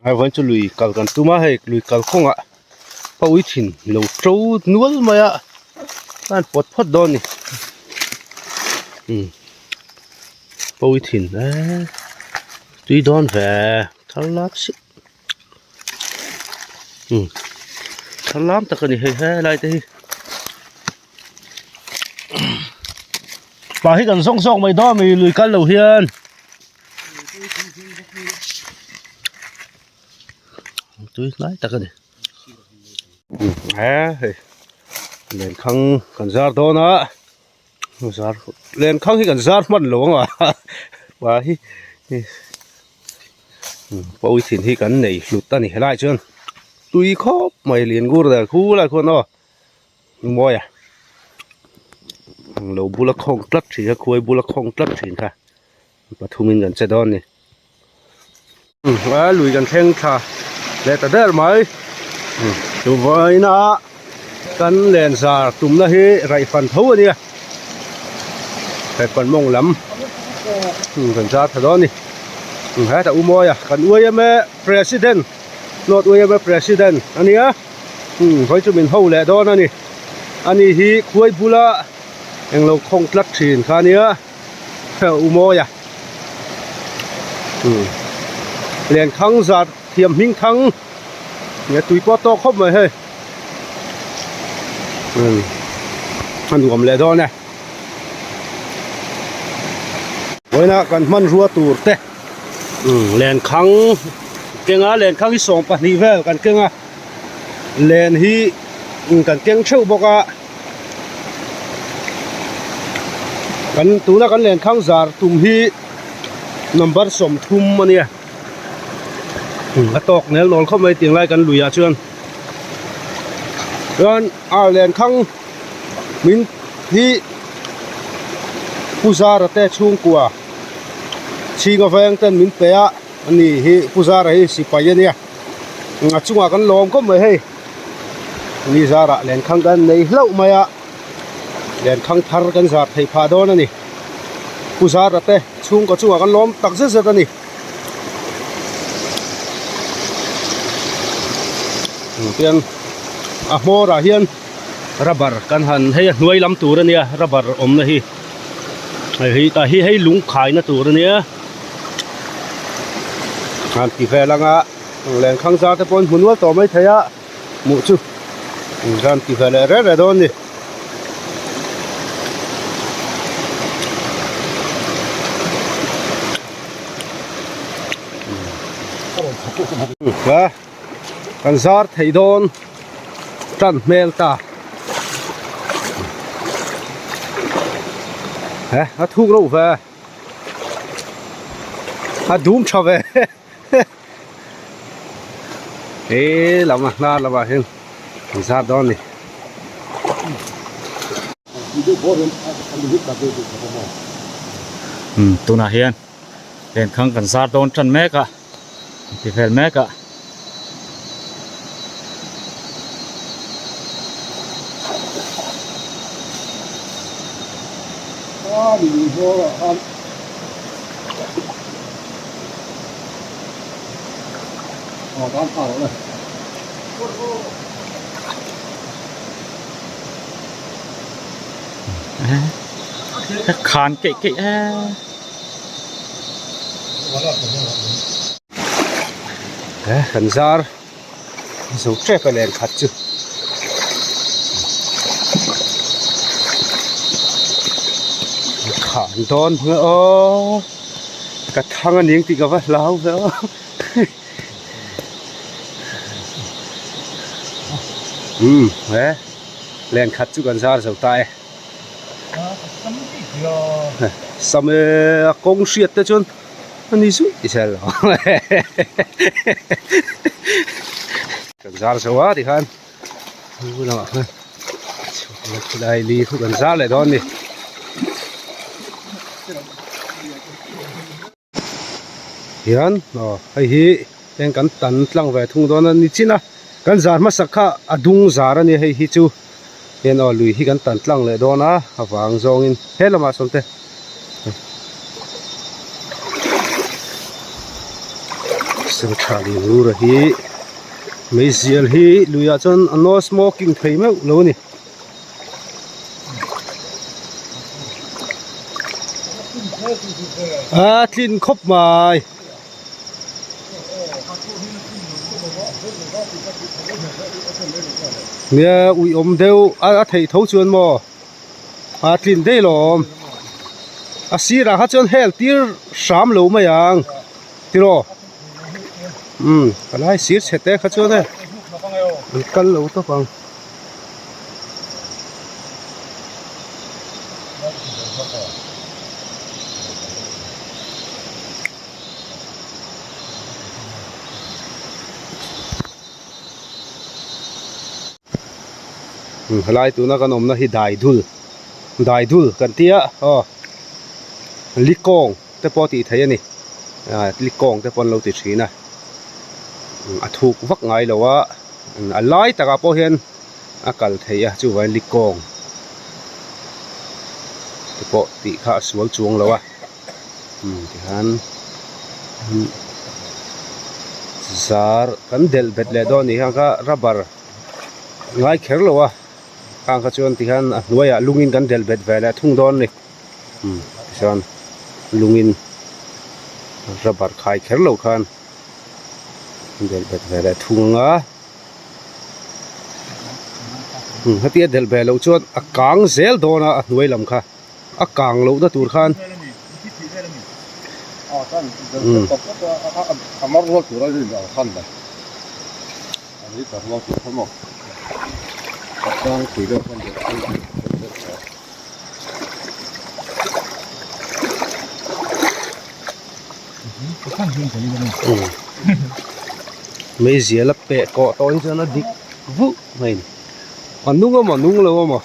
Ai vawiin chu lui kal kan tum a hei lui kal kawngah pawi thin lo to nual mai a a han pawt phawt dawn a ni umm pawi thin eee tui dawn ve thar lam si umm thar lam tak a ni hei helai te hi pa hi kan zawng zawk mai dawn a mi lui kal lo hian. Tui hnai tak a ni he hei lenkhang kan zar dawn a zar lenkhang hi kan zar hman lo ang a pa hi pawi thin hi kan nei hlut a ni helai chuan tui khawp mai lian ngur der khu lai khuan aw. Mawi a lo bula khawng tlat thin kha khuai bula khawng tlat thin kha pathumin kan che dawn a ni a lui kan thleng thla leh ta der mai chuvaina kan len zar tumna hi raihfan tho a nia raihfan mawng lam kan zar tha dawn a ni hetah u Mawia kan uaia president North uaia president a nia. Umm vawi chu min ho leh dawn a ni ani hi khuai bula englo khawng tlat thin kha ania u mawi a umm lenkhang zat thiam hming thang nge tui pawh a tawk khawp mai hei umm a nuam leh dawn e vawiinah kan hmanrua tur te umm lenkhang keng a lenkhang hi 12 vel kan keng a. Len hi kan keng theuh bawk a kan tuna kan len khang zar tum hi number 30 a nia a tawk nel nawl khawp mai tiang lai kan lui ah chuan chuan a len khang min hi Pu Zara te chhungkua chhinga veng ten min pe a ani hi Pu Zara hi sipai a nia. A chungah kan lawm khawp mai hei ni zarah lenkhang kan nei hlauh mai a lenkhang thar kan zar thei phah dawn a ni pu zara te chhungkaw chungah kan lawm tak zet zet a ni tiang a hmawr ah hian rubber kan han hei a hnuai lam tur a nia rubber awmna hi hei hi tah hi hei lung khaina tur a nia. Han ti vel anga lenkhang zar te pawh an hmu nual tawh mai thei a hmuh chu han ti ve leh reng reng dawn a ni. Kan zar thei dawn tan hmel ta he a thuk reuh ve. A dum tha ve he lam a hnar lamah hian an zar dawn a ni. Umm tunah hian lenkhang kan zar dawn tan mek a ti vel mek a. Khan keih keih e. He kan zar zo tep a len khat chu khan dawn hmel aw ka thang a ning tih ka va hlau ve aw umm he len khat chu kan zar zo ta e sam e a kawng hriat te chuan. Ani chu ti sel lo kan zar zo a tikhan hu lamah khan khilai li khu kan zar leh dawn a ni hian aw hei hi heng kan tan tlang ve thung dawn a ni chin a kan zar hmasak kha a dung zar a ni hei hi chu hian aw lui hi kan tan tlang leh dawn a a vang zawngin he lamah sawn te Pasaltha Lianlura hi meizial hi luiah chuan a no smoking thei meuh lo a ni. A tlin khawp mai. Nia ui awm deuh a theih tho chuan maw a tlin daih lawm a sirah kha chuan hel tir hram lo mai ang tiraw umm palai sir chhe te kha chuan e an kal lo tawp ang. Helai tuna kan awmna hi daidul daidul kan tia aw likawng te pawh tih theih a ni ah likawng te pawh an lo ti thin a a thuk vak ngai lo a a lai takah pawh hian a kal theih a chuvangin likawng te pawh tih kha a sual chuang lo a. Tihian zar kan delh bet leh dawn anih hian kha rubber ngai kher lo a khang kha chuan tihian a hnuaiah lungin kan delh bet ve leh thung dawn a ni tichuan lungin rubber khai kher lo khan delh bet ve leh thung ang a hetia delh ve loh chuan a kang zel dawn a a hnuai lam kha. a kang loh na tur khan meizial a peh kawh tawh hi chuan a dik vuh mai a ni a nung emaw nung lo emaw.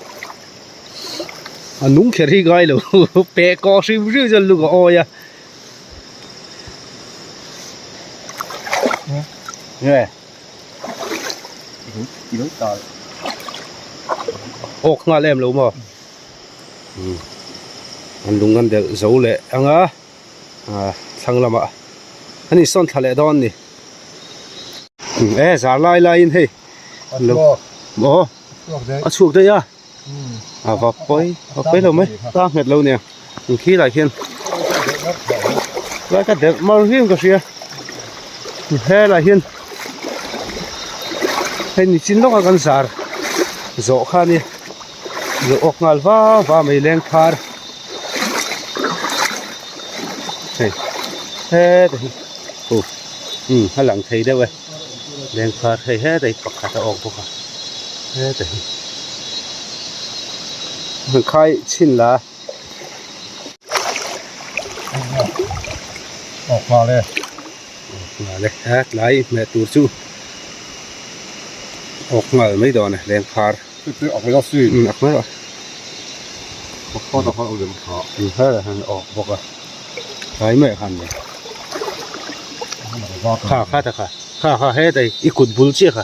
A nung kher hi ngai lo peh kawh hrim hrim chuan lung a awi a nge awk nghal em lo maw an lung an delh zo leh ang a thlang lamah an insawn thla leh dawn a ni e zar lai laiin hei aw. A chhuak daih a a va pawi va pawi lo mai ta nghet lo nia ang khi lai khian lai ka delh mar hian ka hria helai hian hei ni chin lawk a kan zar zawh kha ania zawh awk nghal va va mai leng phar hei heta hi aw umm a lang thei deuh e. Lengphar hei hetah hi pakhat a awk bawk a hetah hi han khai chhin la awk nghal e awk nghal e he tlai hmeh tur chu awk nghal mai dawn e lengphar awk mai dawn umm awk mai dawn awk nghal dawn awk lem tha hetah hian awk bawk a tlai mai khan ni. Kha kha ta kha kha kha hetai i kut bul chiah kha.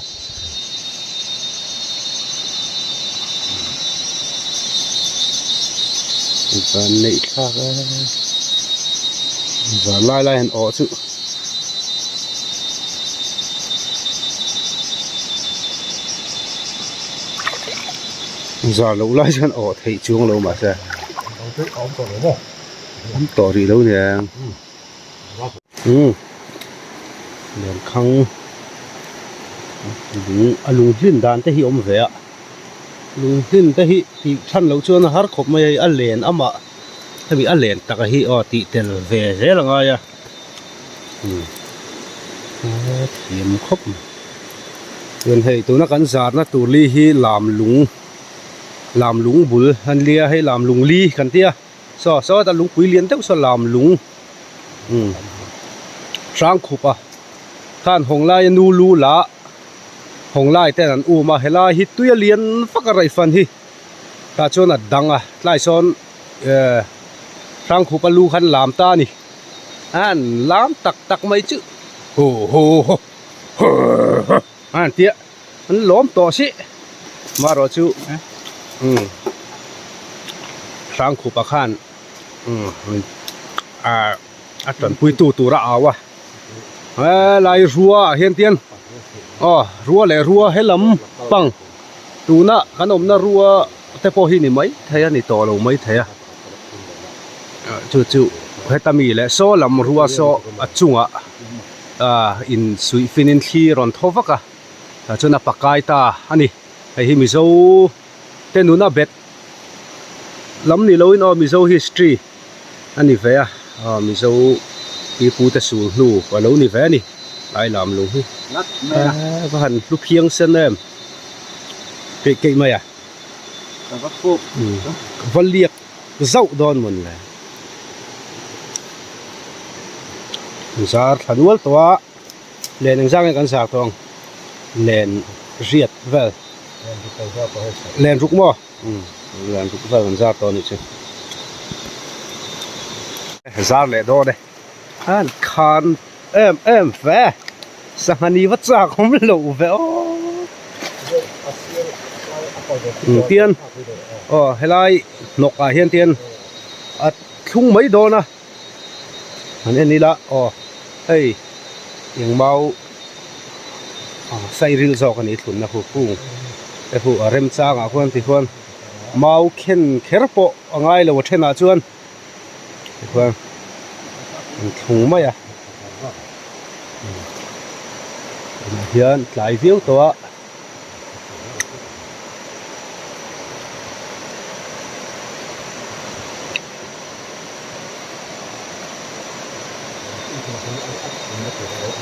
Van neih thlak a zan lai lai han awh chu. Zar loh lai chuan awh theih chuang lo mahse. Awm tawh rih lo nia. Umm lenkhang lung a lung hlin dan te hi a awm ve a lung hlin te hi tih than loh chuan a har khawp mai a hei a len amah hemi a len taka hi aw tih tel ve zel a ngai a umm a thiam khawp mai chuan hei tuna kan zarna tur li hi lam lung lam lung bul a nia hei lam lung li kan tia. Saw saw ta lungpui lian deuh saw lam lung umm hrang khup a khan hawng laia nu lu la hawng lai ten an um a helai hi tui a lian vak a raih fan hi tah chuan a dang a tlai sawn ehh hrang khup a lu khan lam ta a ni an lam tak tak mai chu hu hu hu hu hu a han tia an lawm tawh si marawh chu umm hrangkhupa khan umm ah a tanpui tu tur a au a. Helai rua ah hian tian aw rua leh rua helam pang tuna kan awmna rua te pawh hi ni mai thei a ni tawh lo mai thei a chu chu heta mi leh saw lam rua saw a chungah ah insuih fin in thli rawn thaw vak a tah chuan a pakai ta a ni hei hi Mizo te nuna bet lam ni loin aw Mizo history a ni ve a aw Mizo pipu te sul hnu a lo ni ve a ni lai lam lung hi va han hlu phiang sen em keih keih mai a va liak zauh dawn mawn le zar thla nual tawh a. Len engzah nge kan zar tawh ang? Len riat vel. Len ruk maw? Umm len ruk vel kan zar tawh a nih chu. Zar leh dawn e. An khan em em ve. Sangha ni va chak awm lo ve aw. Umm tian aw helai hnawk ah hian tian a thlung mai dawn a. An en ila aw hei engmau sairil zawk a ni thlunna hu kung te hu a remchang ah khuan tikhuan mau khen kher pawh a ngai lo a thenah chuan tikhuan an thlung mai a tunah hian tlai viau tawh a.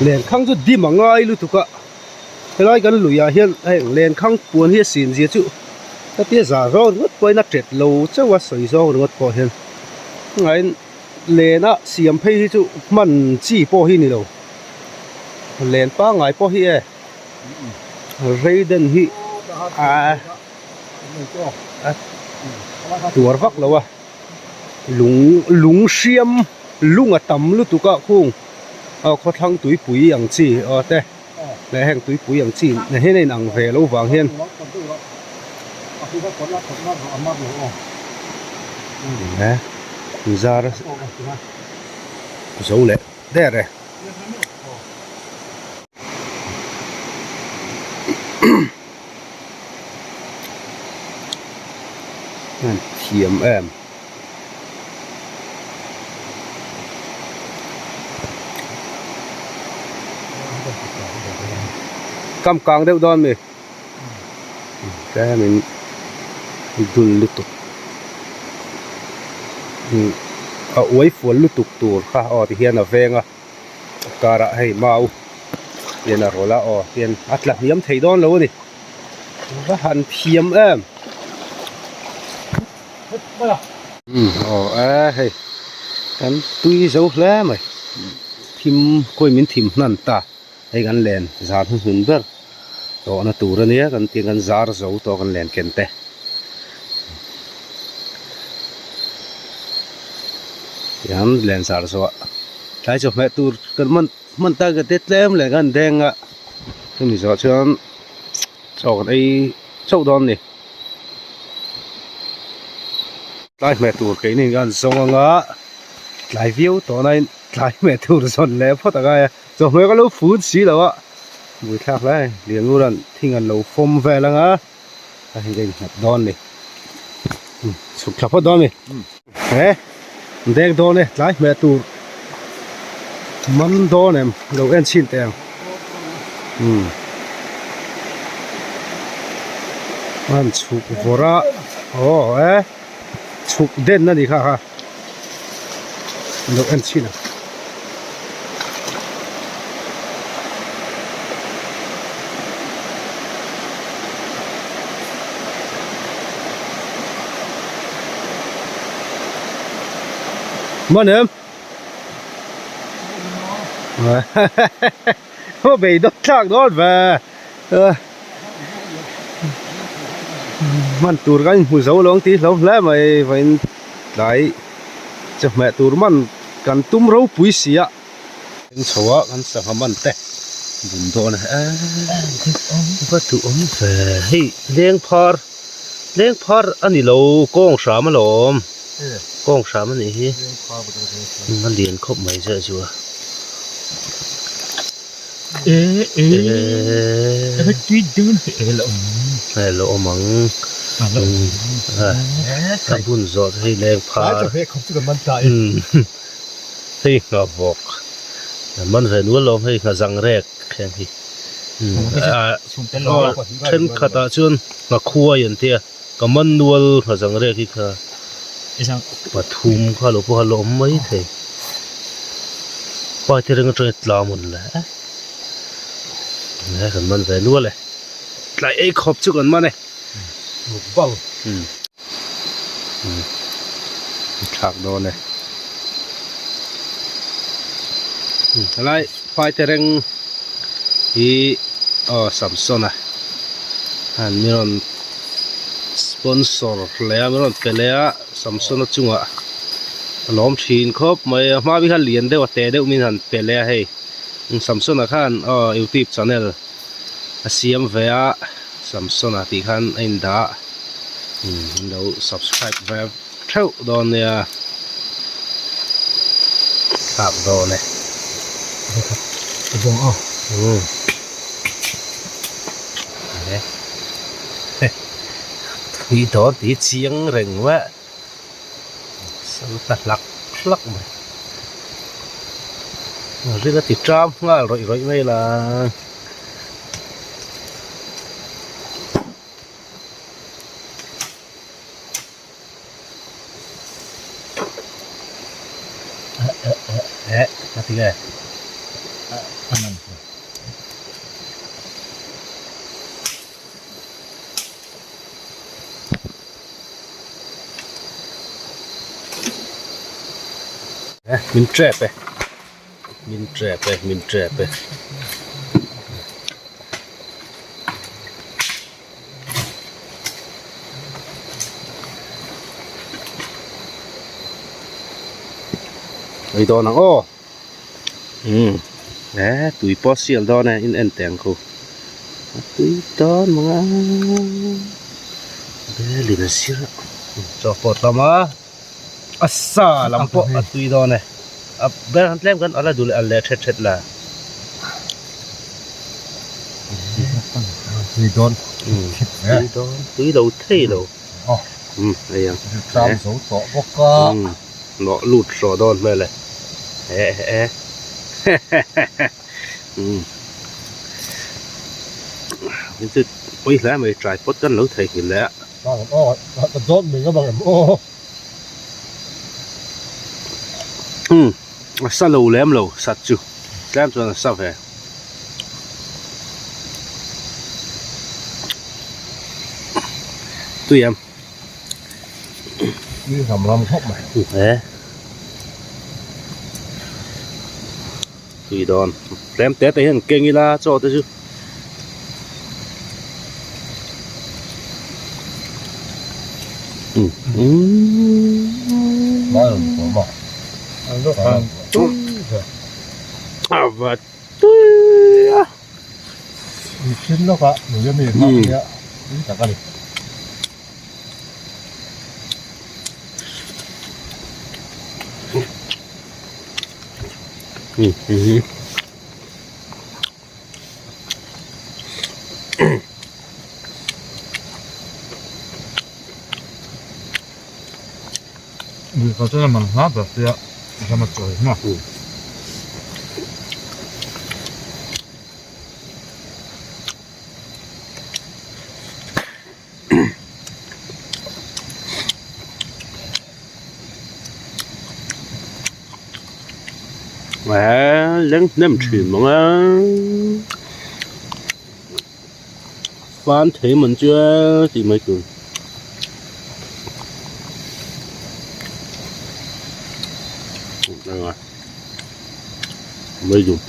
Lenkhang chu dim a ngai lutuk a helai kan lui ah hian heng lenkhang puan hi a sin zia chu ka tia zah zawng ringawt pawhin a tet lo chauh a sawi zawng ringawt pawh hian chungaiin len a siam phei hi chu hman chi pawh hi ni lo len pangngai pawh hi e. Reiden hi a tuar vak lo a lung lung hriam lung a tam lutuk a khung aw khawthlang tuipui ang chi aw te leh heng tuipui ang chi na hian a in ang ve lo vang hian zar zo leh der e. An thiam em. Kam kang deuh dawn mi. Tlemin dul lutuk. A uai fual lutuk tur kha aw ti hian a veng a. Karah hei mau hian a rawlh a aw hian a tla hniam thei dawn lo a ni va han thiam em umm aw e hei kan tui zo hle mai thim khawi min thim hnan ta hei kan len zar hnuhnun ber tawhna tur a nia kan tih kan zar zo tawh kan len ken te. Tihian len zar zawh tlai chawhmeh tur kan hman hman tak ka te tlem leh kan deng a chumi zawh chuan chaw kan ei chauh dawn a ni tlai hmeh tur keini hian zawng anga tlai viau tawh na in tlai hmeh tur zawn leh phawt a ngai a chawhmeh ka lo fun si lo a buaithlak hle a ni Lianngura'n thing an lo fawm vel anga. A hei ka innghat dawn ni chhuk thla phawt dawn ni he dek dawn e tlai hmeh tur man dawn em lo en chhin teh ang umm an chhuk vawrh a aw e chhuk den a ni kha kha lo en chhin ang. Man em Ho bei dawt thlak dawn ve Man tur kan inhmu zo lo ang tih hlo hle mai vawiin tlai chawhmeh tur man kan tum ropui si a. Eng chho a kan sangha man te bun dawn a va duhawm ve hei leng phar leng phar a ni lo kawng hram alawm kawng hram a nih hi a lian khawp mai zeh zuah. Hei lo awm ang. A bun zawh chu hei leng phar. Hei nghavawk. Man ve nual lo hei nghazang rek hian hi. Thenkhatah chuan nghakhuai an tia. Ka man nual nghazang rek hi kha pathum kha lo pawh a la awm mai thei. Paite reng atangin tla mawn le. He kan man ve nual e. Tlai ei khawp chu kan man e. Bang. Thlak dawn e. Helai paite reng hi aw Samsona an mi rawn sponsor leh a mi rawn pe leh a Samsona chungah a lawm thin khawp mai a hma mi kha lian deuh a te deuh min han pe leh a hei Samsona khan aw youtube channel a siam ve a Samsona tih khan a indah in lo subscribe ve theuh dawn nia thlak dawn e tui dawn tih chiang reng mai sal ta hlak hlak mai ril a ti ṭam nghal rawih rawih mai la. Min trap e min trap e min trap e. Ei dawn ang aw umm he tui pawh sial dawn e in en teh ang khu a tui dawn mang a belin a sir a chaw pawh tam a a sa lam pawh a tui dawn e a ber han tlem khan a la duh leh a leh thet thet la. Tui dawn tui dawn tui lo thei lo umm hei ang tlang zo tawh bawk a nawh lut hrawh dawn hmel e eh eh umm chu pawi hle mai tripod kan lo theihnghilh leh a ka dawn mai ngam ang em aw umm a sa lo lem lo sat chu tlem chuan a sa ve. Tui em. Tui ram ram khawp mai. He. Tui dawn. Tlem te te hian keng ila chaw te chu. A va tui a. Mihring lawkah nui ami hmang nia tui tak a ni. Ka chuan man hla ber sia ram a chawi hma. Leng hnem thin mang a fan thei man chu tih mai tur. Mai dum.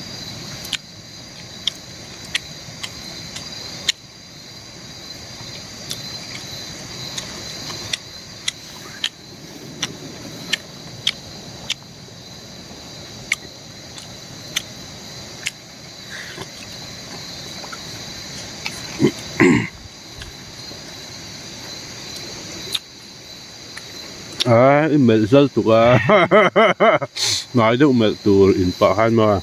A i melh zal tuk a hnai deuh melh tur in pah khan maw.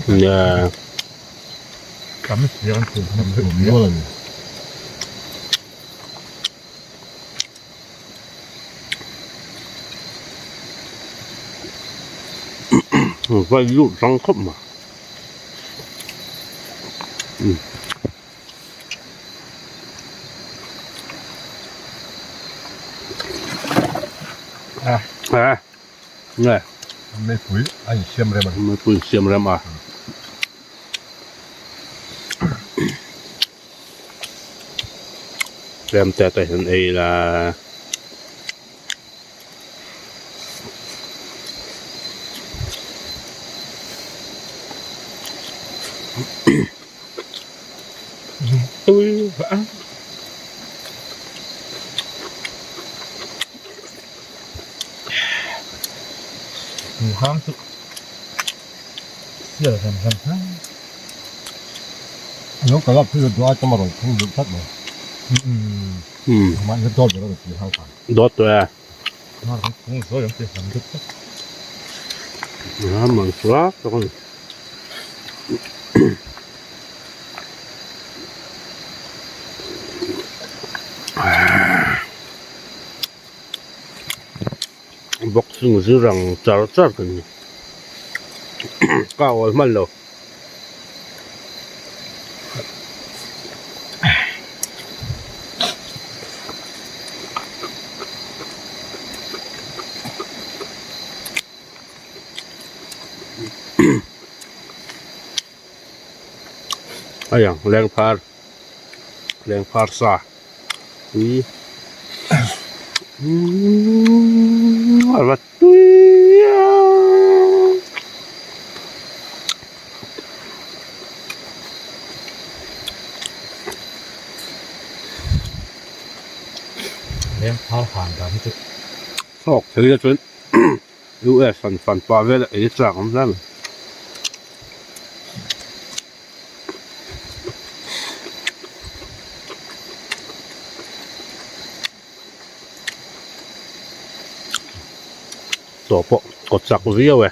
Nia. Vai lut rang khawp mai. À. Nè. Mipui a insiam rem a ni. Mipui insiam rem a. Rem te te hian ei la. Tui vã. Hang chu sial ram ram hang. Lo ka lap chu dua chama rawn thung duh tlat mai. Mahni dawt ber a rawn ti hang khan. Dawt tawh e. Man suak tak a ni. Boxing zir ang char char ka ni. Ka awl hman lo. Hei ang lengphar lengphar sa tui a va tui a. Lengphar han dan hi chu Thawk thei a chuan US han fan pah vel a ei chak awm hle mai. Chaw pawh kaw chak viau e.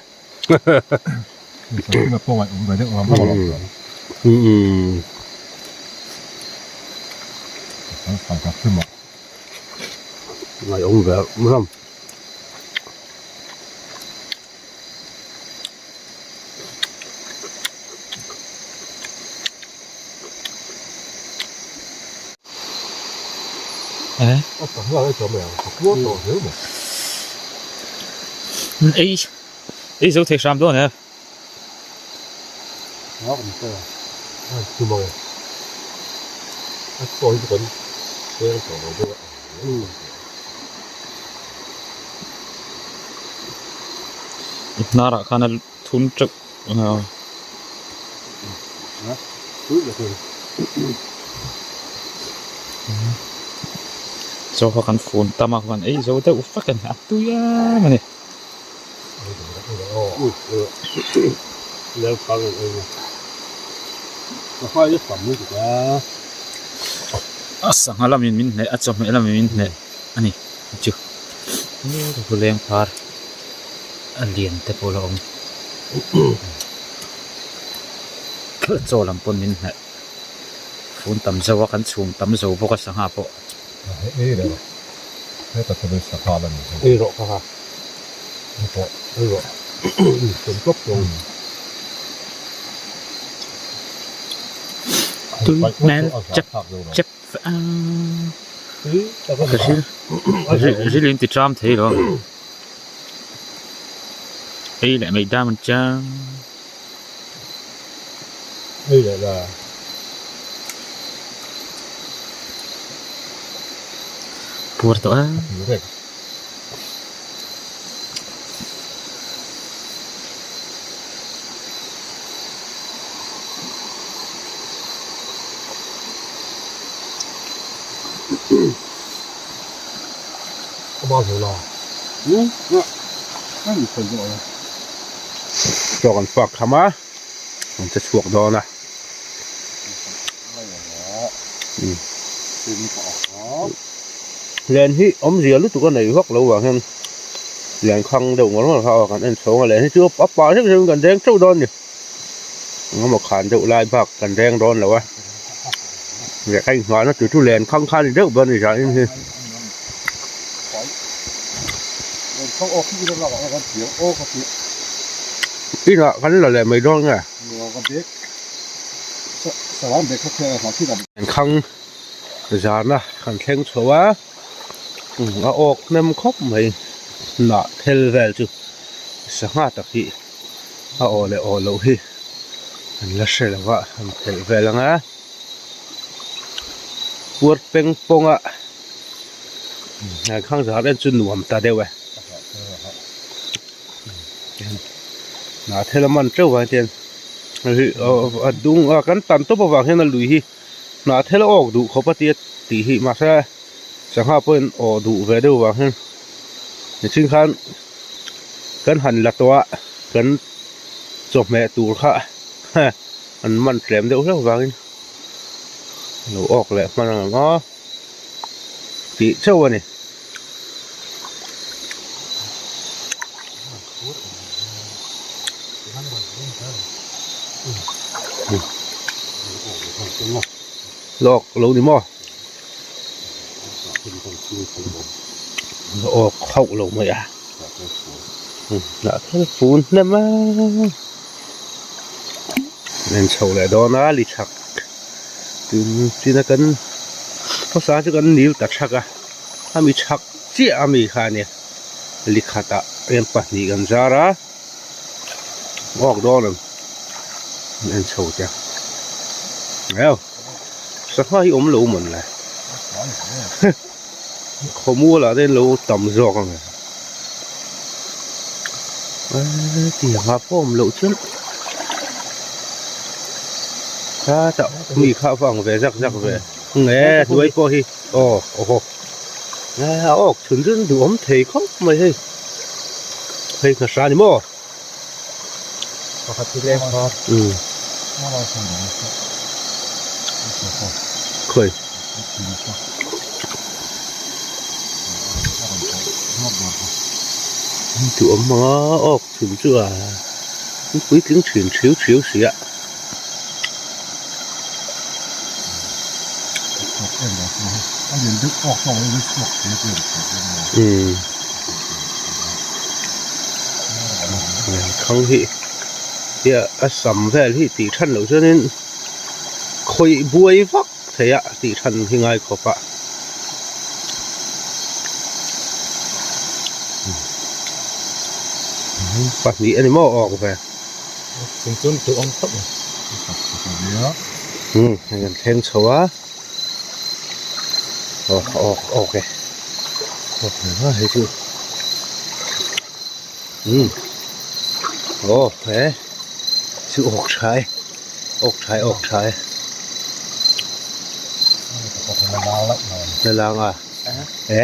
Ngaihawm ve ram. Ei ei zo thei hram dawn e. I hnarah khan a thun teuh a. Chaw kha kan fun tam a khan ei zo deuh vek a ni a tui em a ni. A sangha lamin min hneh a chawhmeh lamin min hneh a ni chu leng phar a lian te pawh a la awm chaw lam pawn min hneh fun tam zo a kan chhum tam zo bawk a sangha pawh. Tui hmel chep chep ril in ti tram thei lo ei leh mai dam an chang. Puar tawh a. Chaw kan fak tham a an che chhuak dawn a. Len hi awmzia lutuk a nei vak lo vang hian. Lenkhang deuh ngawr ngawr kha aw kan en chhawng a leh hi chu a pah hreuh hreuh in kan deng teuh dawn a ni engemaw khan deuh lai bak kan deng dawn lo a leh ka inhmuhna tur chu lenkhang kha a ni deuh ber a ni zah in hi. Inah kan la leh mai dawn nge. Lenkhang zana kan thleng chho a. A awk hnem khawp mai hnah thel vel chu sangha tak hi a aw leh aw loh hi an la hre lo a an phelh vel ang a puar peng pawng a khang zar en chu nuam ta deuh e hnah thel a man teuh vang hian a dung a kan tan tawp avang hian a lui hi hnah thel a awk duh khawp a tia tih hi mahse. Sangha pawhin aw duh ve deuh vang hian nichin khan kan han la tawh a kan chawhmeh tur kha an man tlem deuh hlauh vangin lo awk leh hman ang aw tih chauh a ni. Lawk lo ni maw? Awk hauh lo mai a hnah thil fun hnem a len chho leh dawn a li chhak tin tin a kan hmasa chu kan nil ta thak a ami chhak chiah ami kha a nia li khatah rian pahnih kan zar a awk dawn ang en chho te eo. Sangha hi awm lo mawn le khawmual ah te lo tam zawk ang e tiang ah pawh awm loh chuan hetah mi kha a va ang ve zak zak ve nge hnuai pawh hi aw awhaw a awk chhun chhun duhawm thei khawp mai hei hei nghahra ni maw. Pakhat hi leng phar. Umm. Khawi. Chu awm hmang a awk chhun chu a puitling thin thiu thiu si a. Umm. Khang hi hi a sam vel hi tih than loh chuanin khawih buai vak thei a tih than hi ngai khawp a pahnih a ni maw awk ve umm hei kan thleng chho a. Aw awk awk e awk hle mai hei chu umm aw he chu awk tha e awk tha e awk tha e la lang a e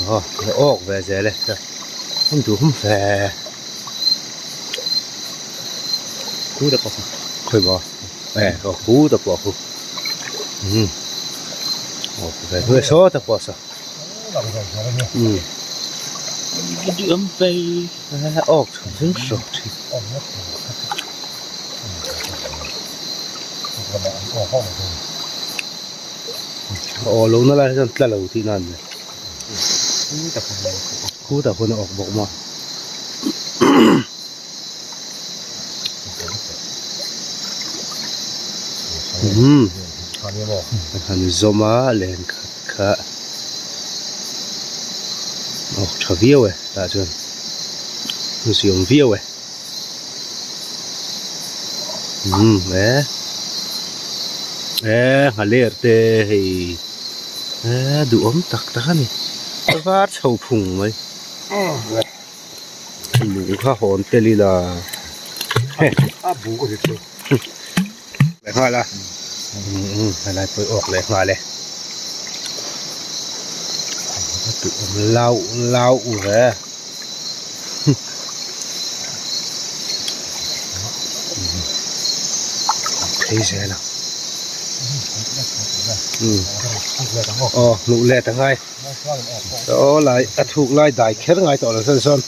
aw awk ve zel e hmun duh hum fe khawi maw e aw hu ta pawh hu. Umm aw ve hnuai saw ta pawh saw umm awk chhun chhun hrawk thin aw lo na lai chuan tla lo tih na ani khu ta hun a awk bawk maw. Umm han zawm a len khat kha awk tha viau e tah chuan ziawm viau e umm e e nghaler te hei e duhawm tak tak a ni a var chho phung mai. Lung kha hawn tel ila a bu ka hre chu leh nghal a umm helai pawh i awk leh nghal e lau lau ve phei zel ang umm aw hnuh let a ngai. Aw lai a thuk lai dai kher ngai tawh lo chuan sawn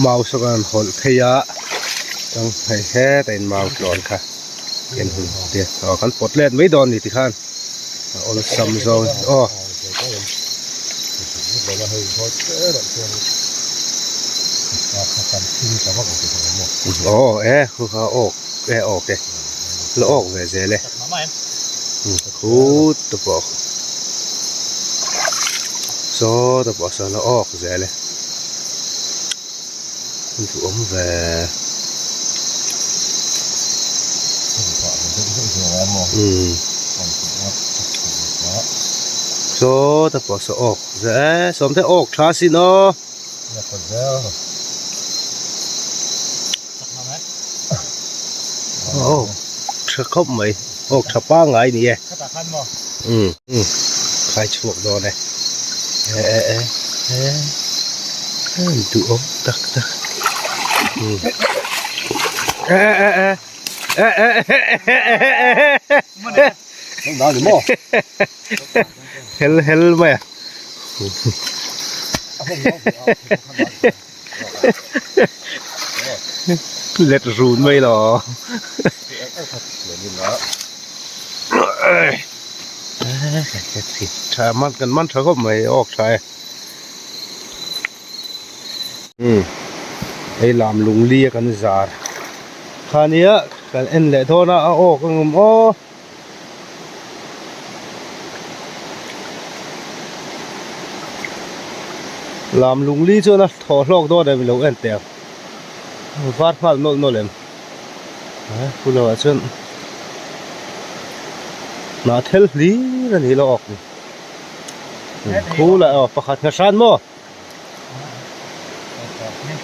mau saw kan hawlh phei a chuan hei hetah in mau tlawn kha en hun te aw kan pawt let mai dawn a ni tikhan a awlsam zawng aw. Aw e khu kha awk e awk e la awk ve zel e khut te pawh saw te pawh sawn a awk zel e duhawm ve umm saw te pawh saw awk zel e sawmte awk tha sin aw. Awk tha khawp mai awk tha pangngai a ni e umm umm khai chhuak dawn e e e e e e duhawm tak tak umm e e e e e e e e e e hel hel mai a. Let run mai lo. Tha man kan man tha khawp mai awk tha e. Umm hei lam lungli a kan zar khania kan en leh dawn a a awk ang awm aw. Lam lungli chuan a thaw hlawk dawn em ilo en teh ang var nghal nawlh nawlh em eh pulo ah chuan hnah thel hlir a ni lo awk ni khu lah aw pakhat hna hran maw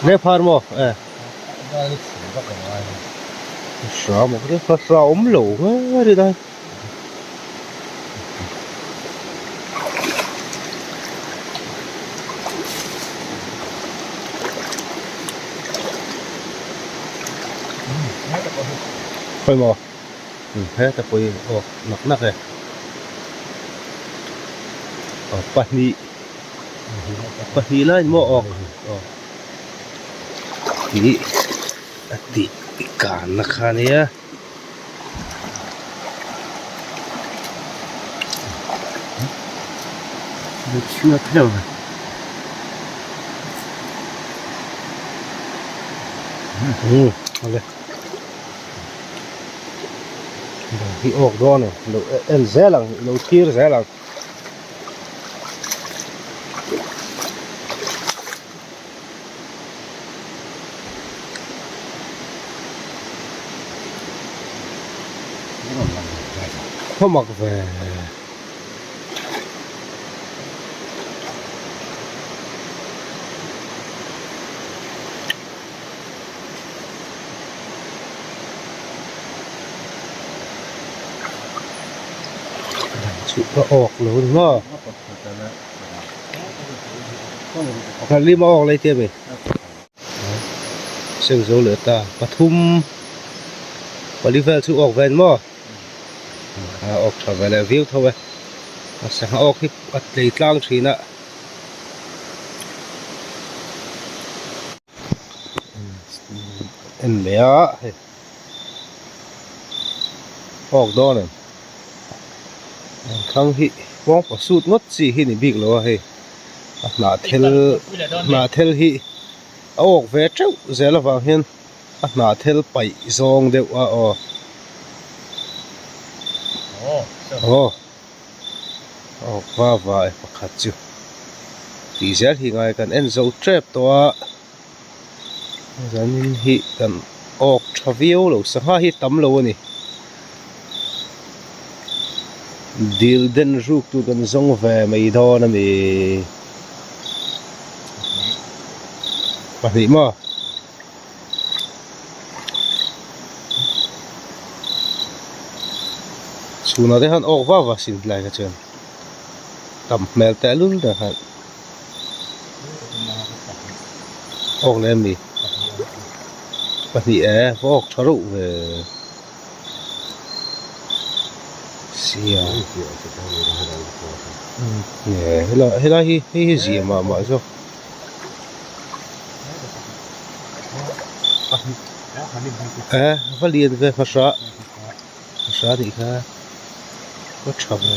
Lephar maw eh hra maw ka hra awm lo nge ri dai khawi maw heta pawh hi aw nak nak e aw pahnih. Pahnih lai maw awk aw ih a tih kanna kha ania umm awle hi awk dawn e lo en zel ang lo thlir zel ang. Khawmak ve. Chu a awk lo ni maw pakhat lim a awk lai te ami seng zo leh ta pathum pali vel chu awk ve ni maw a awk tha ve leh viau tho e a sangha awk hi a tlei tlang thin a. En leh a hei awk dawn em thlang hi kawngka sut ngawt chi hi ni bik lo a hei a hnah thel hnah thel hi a awk ve teuh zel avang hian a hnah thel paih zawng deuh a aw aw. Aw va va e pakhat chu tih zel hi ngai kan en zo tep tawh a zanin hi kan awk tha viau lo sangha hi tam lo a ni dil den ruk tur kan zawng ve mai dawn a ni pahnih maw. Chhunah te khan awk vak vak sin tlai kha chuan tam hmel teh lul ber khan awk leh ami pahnih e va awk tha reuh ve. Zia nge helai hi hei hi zia mah mah zawk. Eh va lian ve hmasa hmasa nih kha va tha ve.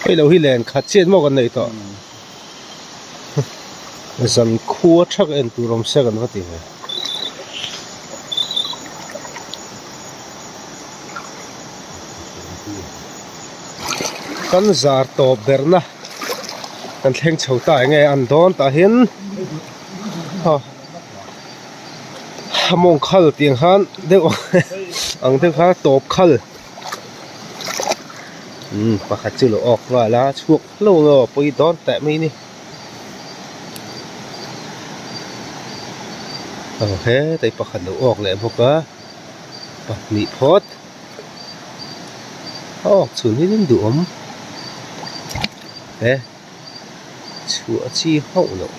Hei lo hi len khat chiat maw kan neih tawh zan khua thak en tur awm se kan va ti ve. Kan zar tawp berna kan thleng chho ta enge an dawn tah hian a mawng khal tiang khan deuh ang deuh khan tawp khal umm pakhat chu lo awk nghal a chhuak hlo emaw pawi dawn teh mai ni aw hetai pakhat lo awk leh bawk a pahnih phawt a awk chhun hi an duhawm e. Chhuah chi hauh loh.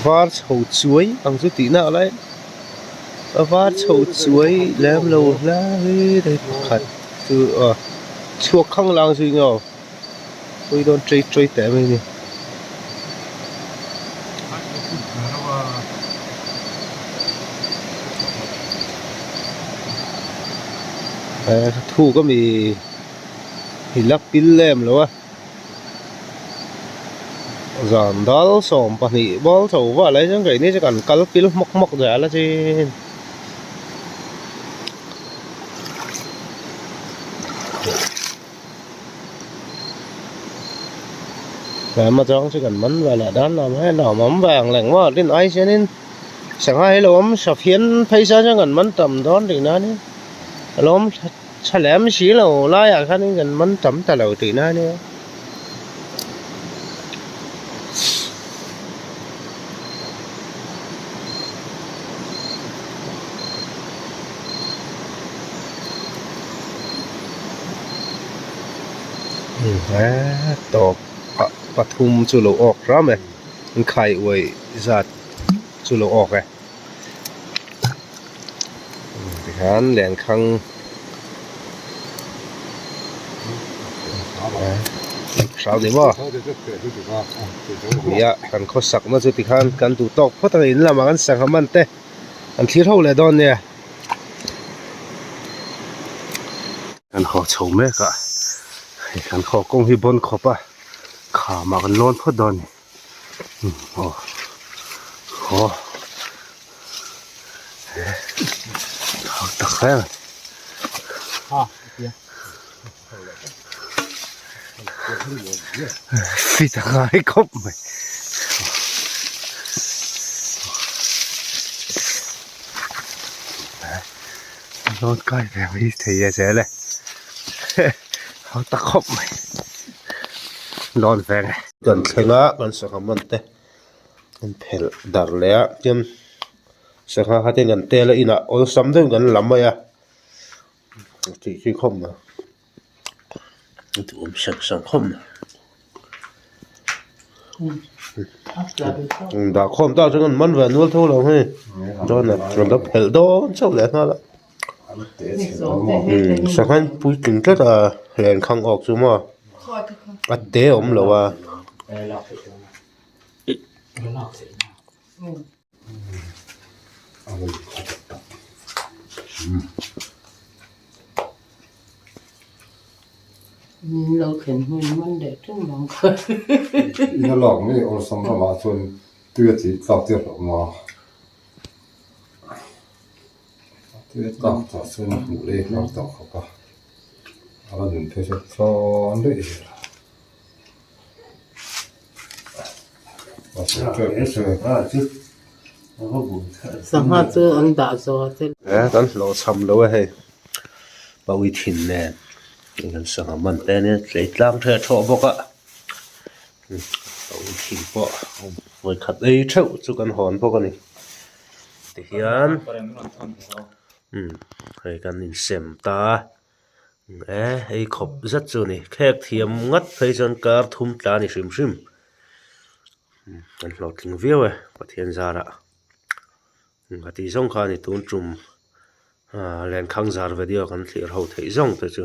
Var chho chuai ang chu tihna a lai a var chho chuai lem lo hlai hi pakhat chu aw chhuak khang lang zui nge aw pawi dawn chei chei teh mai a ni. Thuk ami hi la pil lem lo a zan dal 12 bawr chho vah lai chuan keini chu kan kal pil hmawk hmawk zel a chin. Tlem atang chu kan man ve leh dan lo mai a lawm awm ve ang leng maw tin ai hianin sangha hi lo awm safian phei sa chuan kan man tam dawn tihna a nia a lo awm tha lem si lo laiah khanin kan man tam ta lo tihna a nia. Tawp ah pathum chu lo awk hram e an khai uai zat chu lo awk e tikhian lenkhang hram ni maw nia kan khawsak na chu tikhan kan duh tawk phawt a in lamah kan sangha man te an thlir ho leh dawn nia. Kan haw chho mek a hei kan haw kawng hi bawn khawp a khamah kan lawn phawt dawn a ni aw haw he thau tak hle mai fit a ngai khawp mai. Lawn kai ve mai thei e zel e hau ta khawp mai lawn veng e. Kan thleng a kan sangha man te an phelh dar leh a tin sangha kha ten kan tel a inah awlsam deuhin kan la mai a tih khi khawp mai a duhawm sang sang khawp mai. Dah khawm tak chuan kan man ve nual tho lo hei chuan an lo phelh dawn chauh leh nghal a sangha puitling tlat a lenkhang awk chu maw a te awm lo a. Min lo thlen hmun man leh ṭeuh ang kha. Ina lak ngei awlsam ramah chuan tui a tih tlak tir loh maw? Tui a tlak tah chuan a hmuh leh hlau tawh khawp a, a la nun phei chu tlawn daih zel a. Sangha chu an dah zawh a te. E kan hlawh chham lo e hei pawi thin nen kan sangha man te ania tlei tlang the a thawh bawk a pawi thin pawh vawikhat ei theuh chu kan hawn bawk a ni tihian hei kan insem ta a e ei khawp zet chu a ni khek thiam ngat phei chuan kar thum tla a ni hrim hrim. Kan hlawhtling viau e Pathian zarah a tih zawng kha a ni tun tum ah lenkhang zar video kan thlir ho theih zawng te chu.